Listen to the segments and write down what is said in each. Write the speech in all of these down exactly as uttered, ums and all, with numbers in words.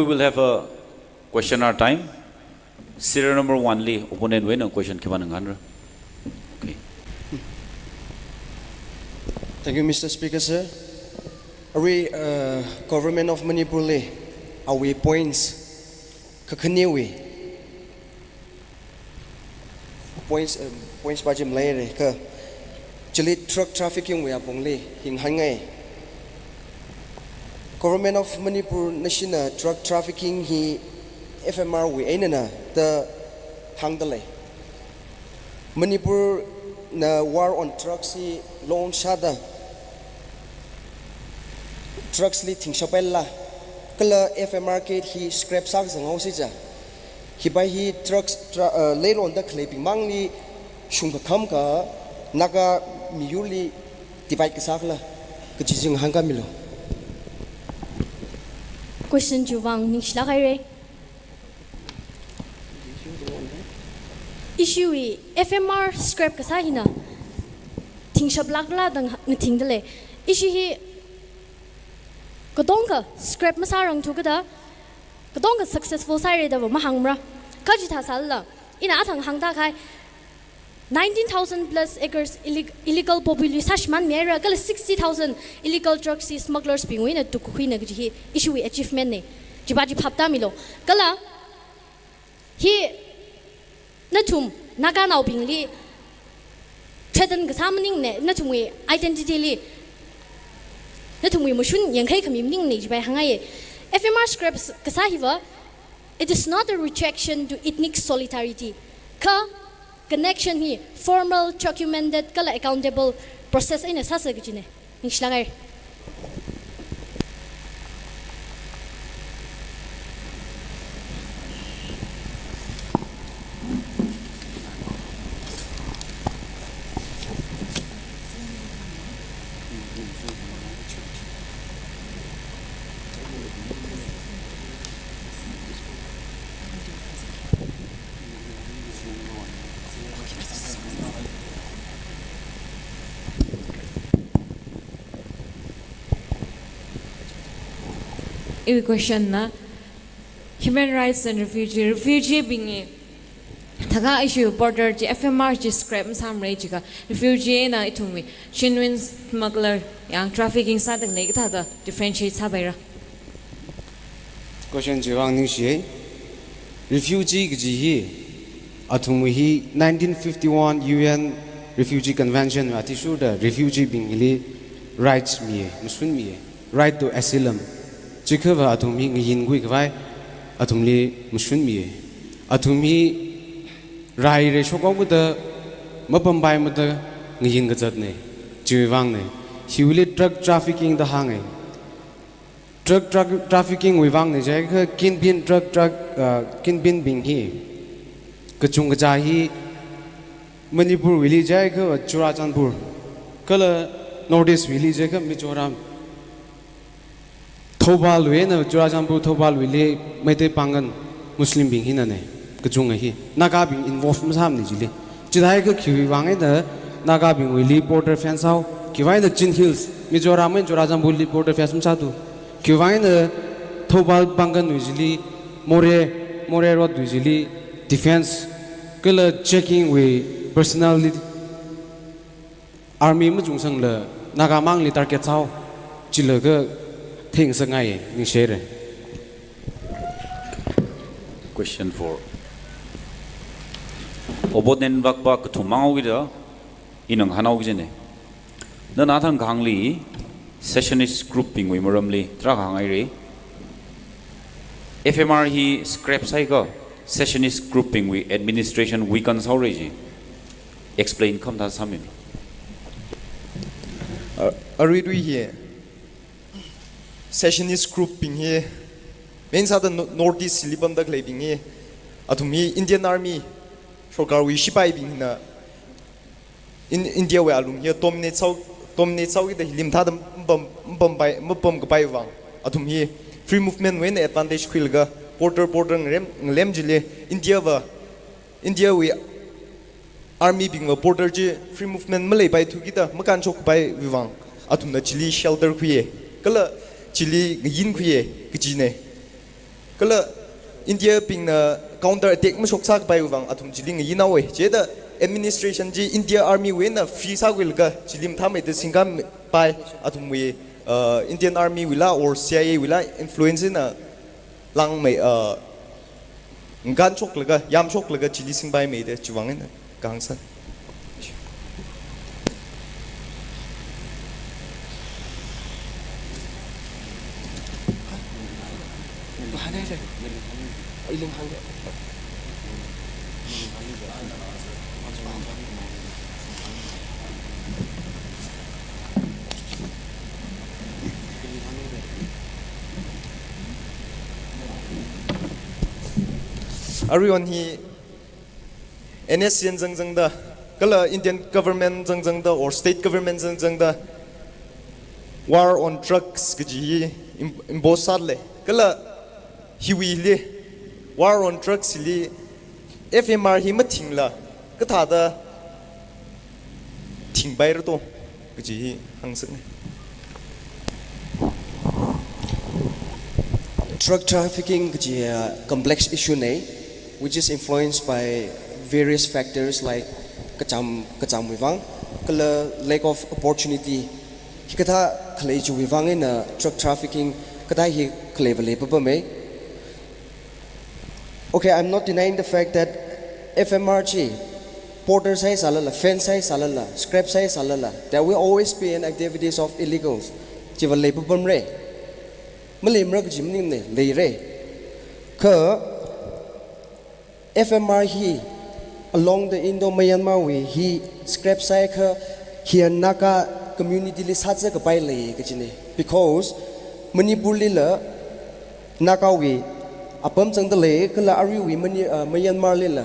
We will have a question hour time. Serial number one li opponent wui eina question khipāna ngahānra. Okay. Thank you, Mister Speaker, sir. Arui, uh, Government of Manipur li awui points kakhanewui points, uh, points pā chi maleira kha, chili drug trafficking wui apongli hi ngahānngai. Government of Manipur nashina drug trafficking hi F M R wui einana da hāngda lei. Manipurna war on drugs hi launch sāda, drugs li thingshap paila, kala F M R gate hi scrap sākazang haosi ja. Hipa hi drugs tra-, uh, leironda khaleibing mangli shungkakhamkha Naga miyurli divide kasā khala kaji chi ngahānkāmilu. Question chiwui vang ningshilāk haira. Ishiwui F M R scrap kasā hina thingshaplākla da ngathingda lei. Ishi hi katonga scrap masārangthu kajida, katonga successful sāhaira da va mahāngmara. Kha chithā sālala, ina athang hāngda kahai, nineteen thousand plus acres illeg-, illegal populi sāshimānmihaira, kala sixty thousand illegal drug smugglers bingwui eina tukkakhuina kaji hi ishiwui achievement na. Chipa chi phap tāmilu. Kala hi nathum Naganaobingli threaten kasā maningmana, nathumwui identity li, nathumwui mashun yangkhai khami maningmana chipa hāngngaiya. F M R scrap kasā hiva, it is not a rejection to ethnic solidarity. Kha connection hi formal, documented, kala accountable process eina sāsa kajina. Ningshilāk haira. Iwui question na, human rights and refugee, refugee bingwui thākha ishiwui border chi F M R chi scrap masāmara jiakha, refugee eina ithumwui genuine smuggler yang trafficking sāda khalei kathāda differentiate sāpaira. Question chiwui vang ningshiya. Refugee kaji hi, athumwui hi nineteen fifty-one U N Refugee Convention wui athishurda refugee bingli rights miya, mashun miya. Right to asylum. Chiakhava athum hi ngayinkhui khavai, athumli mashun miya. Athum hi rai rai shokhaokida, mapampaimada ngayin kazatna. Chiwui vangna. Hiwuili drug trafficking da hānga. Drug, drug trafficking wui vangna jiakha kingpin drug, drug, uh, kingpin bing hi kachungkha hi Manipur wuili jiakha Churachandpur, kala North East wuili jiakha Mizoram. Thoubal wui eina Churachandpur, Thoubal wuili Meitei Pangal Muslim bing hinana, kachungkha hi. Naga bing involve masāmana chili. Chithākha khiwui vang eina Naga bingwuili border fence hao, khiwui vang eina Chin Hills, Mizoram eina Churachandpurli border fence masāthu. Khiwui vang eina Thoubal Pangal wui chili, Moreh, Moreh Road wui chili defense, kala checking wui personnel li army machungsangla Naga mangli target sāhao, chila katheingasakngai, ningshihaira. Question four. Opponent vak pa kathum mang haokida, ina ngahānhao kajina. Nana athang kahāngli, secessionist group bingwui maramli, tarākha hānghaira. F M R hi scrap sāhaiakha, secessionist group bingwui administration weaken sāhaora ji. Explain khamathā sāmi. A-, aruirui hi, secessionist group bing hi, main sāda no-, North East li pamda khalei bing hi, athum hi Indian Army, sorkarwui sipaibing hina, In-, India wui alung hi dominate sāhao, dominate sāhaokida hili mathāda mapam, mapampai, mapamkapai vang. Athum hi free movement wui eina advantage khuilaga border, border ngalem, ngalem chili India va, India wui army bing va border chi free movement maleipaithu kida makānshokpai wui vang. Athumna chili shelter khuiya. Kala chili ngayinkhuiya kajina. Kala India bingna counter attack mashok sākapai vang athum chili ngayi naowe. Chida administration chi India Army wui eina free sākhuilaga chili mathāmeida singkapai athumwui, uh, Indian Army wuila or C I A wuila influence eina langmei, uh, ngan shoklaga, yam shoklaga chili singpaimeida chiwuivang eina kahāng sāna. Aruihon hi N S C N zangzangda, kala Indian government zangzangda or state government zangzangda war on drugs kaji hi im-, impose sālei. Kala hiwuili, war on drugs li F M R hi mathingla kathāda thingpaira to kaji hi hāngsānge. Drug trafficking kaji, uh, complex issue nei, which is influenced by various factors like kachām, kachāmwui vang, kala lack of opportunity. Hikathā khalei chiwui vang eina drug trafficking kathā hi khalei va leipapamei. Okay, I'm not denying the fact that F M R chi, border sāhai sālala, fence sāhai sālala, scrap sāhai sālala, there will always be an activities of illegals. Chiva leipapamre. Maleimara kaji maningne, leire. Kha F M R hi along the Indo-Myanmar wui hi scrap sāhaiakha hi Naga community li sāzā kapai lei kajine. Because Manipur lila Naga wui apam zangda lei, kala aruiwui Mani-, uh, Myanmar lila,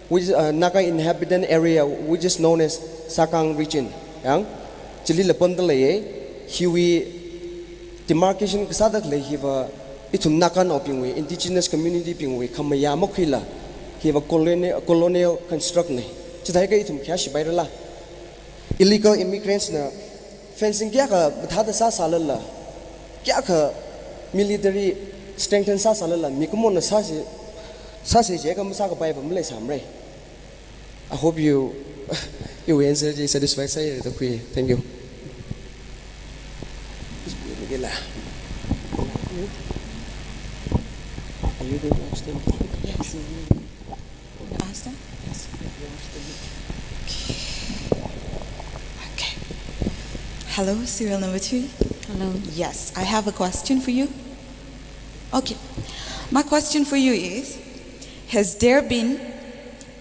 which is, uh, Naga inhabitant area, which is known as Sakang region. Yang, chilila pamda lei, hiwui demarcation kasāda khalei hiva ithum Naganaobingwui, indigenous community bingwui khamayā makhuila, hiva colonial, colonial construct nei. Chithākha ithum khayā shipairala? Illegal immigrants na fencing kayākha mathāda sāsālala, kayākha military strengthen sāsālala, mikumona sāsi, sāsi jiakha masākapaiva maleisāmare. I hope you, your answer is satisfied, sir. Thank you. Are you going to ask them? Yes. Ask them? Yes. Okay. Hello, serial number three. Hello. Yes, I have a question for you. Okay. My question for you is, has there been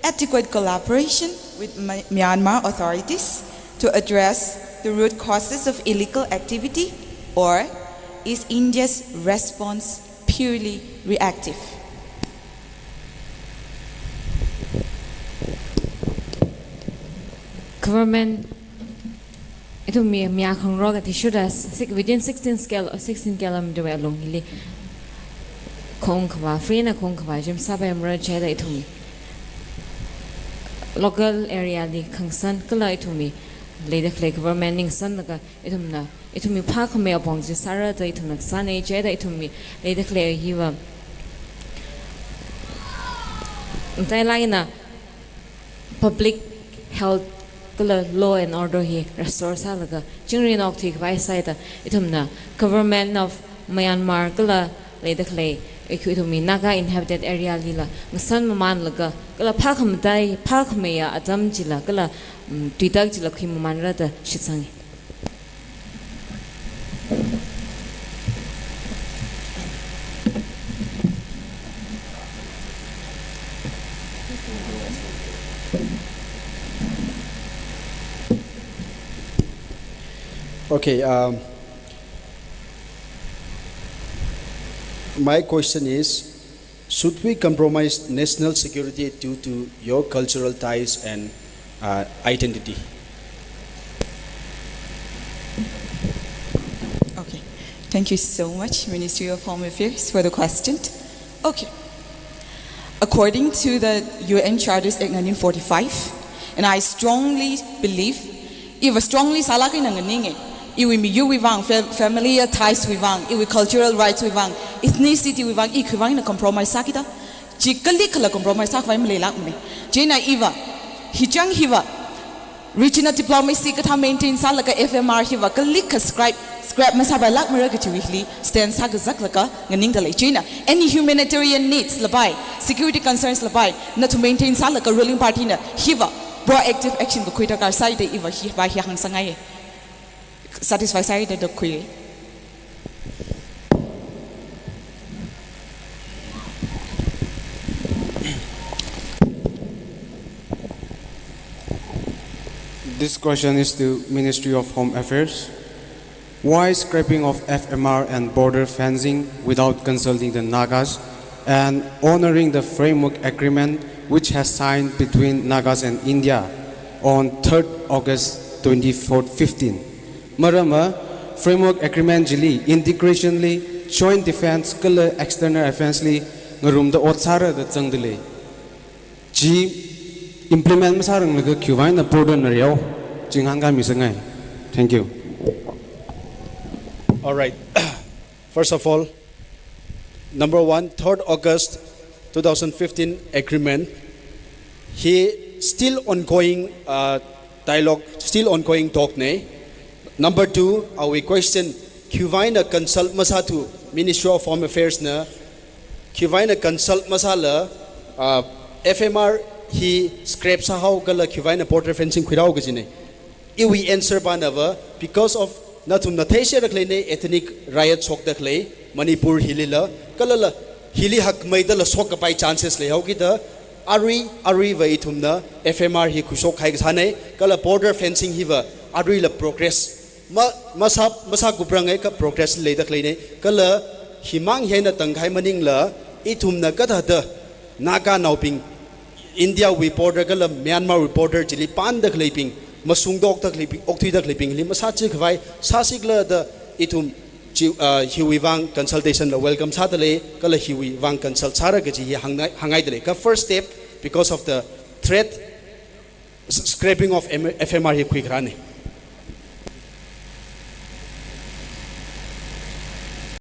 adequate collaboration with My-, Myanmar authorities to address the root causes of illegal activity, or is India's response purely reactive? Government, ithumwui mayā khangarok athishurda six, within sixteen scale, sixteen kilometer wui alung hili khong khavā, free na khong khavā jim sāpaimara, chida ithumwui local area li khangasan kala ithumwui leida khalei government ningsanlaga ithumna, ithumwui phākhamei apong chi sāra da ithumna sānei, chida ithumwui leida khalei hiva matailāk eina public health kala law and order hi restore sālaga chingri nok thuikhavai sāda ithumna Government of Myanmar kala leida khalei, eh, ithumwui Naga inhabited area lila ngasan mamanlaga kala phākhamatei, phākhameiya atam chila kala, mm, tuitak chila khuimamanra da shitsange. Okay, um, my question is, should we compromise national security due to your cultural ties and, uh, identity? Okay. Thank you so much, Ministry of Home Affairs, for the question. Okay. According to the U N Charters Act nineteen forty-five, and I strongly believe, iva strongly sālāk eina nganinge, Iwui miyurwui vang, fam-, familial ties wui vang, iwui cultural rights wui vang, ethnicity wui vang, i khiwui vang ina compromise sākida. Chi kalikhala compromise sākhavai maleilākmana. Chieina iva, hichang hiva, regional diplomacy kathā maintain sālaga F M R hiva kalikha scrap, scrap masāpailākmara kajiwui hili stand sākazaklaga nganingda lei. Chieina any humanitarian needs lapai, security concerns lapai, nathum maintain sālaga ruling party na hiva proactive action kakhui darkar sāi da iva hiva hi hāngsangngaiya. Satisfy sāi da da khui. This question is to Ministry of Home Affairs. Why scrapping of F M R and border fencing without consulting the Nagas and honoring the framework agreement which has signed between Nagas and India on third August twenty fifteen? Marama, framework agreement chili integration li, joint defense kala external affairs li ngarumda ot sāra da zangda lei. Chi implement masāranglaga khiwui vang eina border na rihaowa, chi ngahānkāmi sangngai. Thank you. All right. First of all, number one, third August two thousand fifteen agreement hi still ongoing, uh, dialogue, still ongoing talk na. Number two, awui question, khiwui vang eina consult masāthu Ministry of Home Affairs na, khiwui vang eina consult masāla, uh, F M R hi scrap sāhao kala khiwui vang eina border fencing khuirao kajina. Iwui answer pana va, because of nathumna theishida khaleina ethnic riot shokda khalei Manipur hilila, kalala hili hakmeidala shokkapai chances leihaokida, arui, aruiva ithumna F M R hi khuishok kahai kasāna, kala border fencing hiva aruila progress ma, masā, masākupranga ka progress leida khaleina, kala himang hi eina tangkahai maningla, ithumna kathāda Naganaobing, India wui border kala Myanmar wui border chili panda khaleibing, mashungda okda khaleibing, okthuida khaleibing hili masāchikhavai sāsikhala da ithum chi, uh, hiwui vang consultation la welcome sāda lei, kala hiwui vang consult sāra kaji hi hāngngai, hāngngaida lei. Ka first step, because of the threat, s-, scrapping of M-, F M R hi khuikharāna.